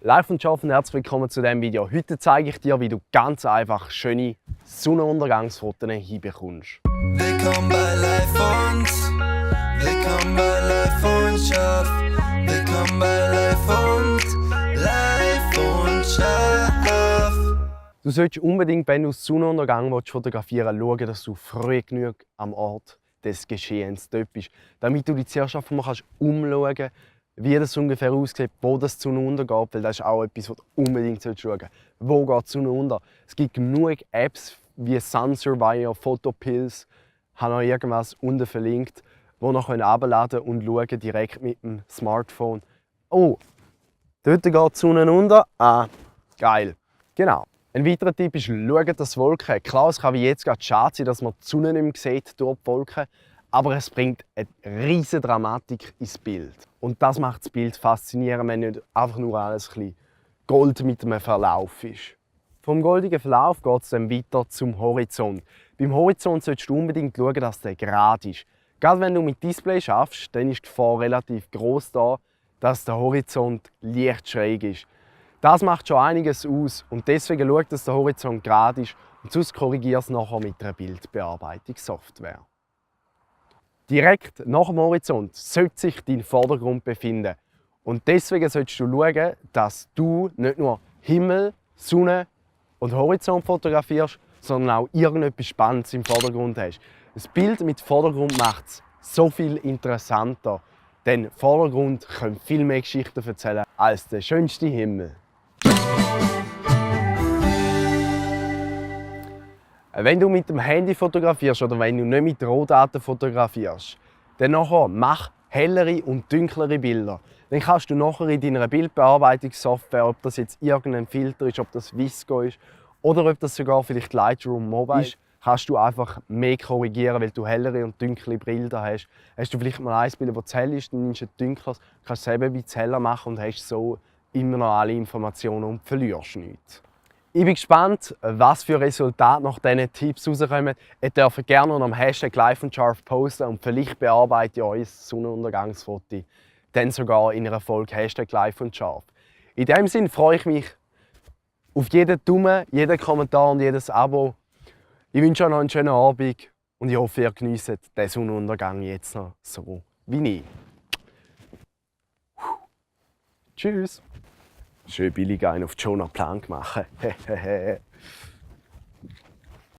Live und scharf und herzlich willkommen zu diesem Video. Heute zeige ich dir, wie du ganz einfach schöne Sonnenuntergangsfotos hinbekommst. Willkommen bei Live und scharf. Willkommen bei Live und scharf. Du solltest unbedingt, wenn du den Sonnenuntergang fotografieren willst, schauen, dass du früh genug am Ort des Geschehens dort bist. Damit du dich zuerst einmal umschauen kannst, wie das ungefähr aussieht, wo das Sonne untergeht, weil das ist auch etwas, was du unbedingt schauen solltest. Wo geht die Sonne unter? Es gibt genug Apps wie Sun Surveyor, Photopills, habe noch irgendwas unten verlinkt, wo noch herunterladen und schauen direkt mit dem Smartphone. Oh, dort geht die Sonne unter. Ah, geil. Genau. Ein weiterer Tipp ist, schauen, dass Wolken. Klar, es kann wie jetzt gerade schade sein, dass man die Sonne nicht mehr sieht durch die Wolken. Aber es bringt eine riesige Dramatik ins Bild. Und das macht das Bild faszinierend, wenn nicht einfach nur alles ein bisschen Gold mit einem Verlauf ist. Vom goldigen Verlauf geht es dann weiter zum Horizont. Beim Horizont solltest du unbedingt schauen, dass der gerade ist. Gerade wenn du mit Display schaffst, dann ist die Gefahr relativ groß da, dass der Horizont leicht schräg ist. Das macht schon einiges aus und deswegen schau, dass der Horizont gerade ist und sonst korrigier es nachher mit einer Bildbearbeitungssoftware. Direkt nach dem Horizont sollte sich dein Vordergrund befinden. Und deswegen solltest du schauen, dass du nicht nur Himmel, Sonne und Horizont fotografierst, sondern auch irgendetwas Spannendes im Vordergrund hast. Das Bild mit Vordergrund macht es so viel interessanter, denn Vordergrund können viel mehr Geschichten erzählen als der schönste Himmel. Wenn du mit dem Handy fotografierst oder wenn du nicht mit Rohdaten fotografierst, dann mach hellere und dunklere Bilder. Dann kannst du nachher in deiner Bildbearbeitungssoftware, ob das jetzt irgendein Filter ist, ob das Visco ist oder ob das sogar vielleicht Lightroom Mobile ist, kannst du einfach mehr korrigieren, weil du hellere und dunkle Bilder hast. Hast du vielleicht mal ein Bild, das zu hell ist, dann nimmst du ein dunkles, kannst es eben ein bisschen heller machen und hast so immer noch alle Informationen und verlierst nichts. Ich bin gespannt, was für Resultate nach diesen Tipps rauskommen. Ihr dürft gerne unter dem Hashtag Live und scharf posten und vielleicht bearbeite ich euer Sonnenuntergangsfoto dann sogar in einer Folge Hashtag Live und scharf. In diesem Sinne freue ich mich auf jeden Daumen, jeden Kommentar und jedes Abo. Ich wünsche euch noch einen schönen Abend und ich hoffe, ihr genießt den Sonnenuntergang jetzt noch so wie ich. Tschüss! Schön billig einen auf Jonah Plank machen.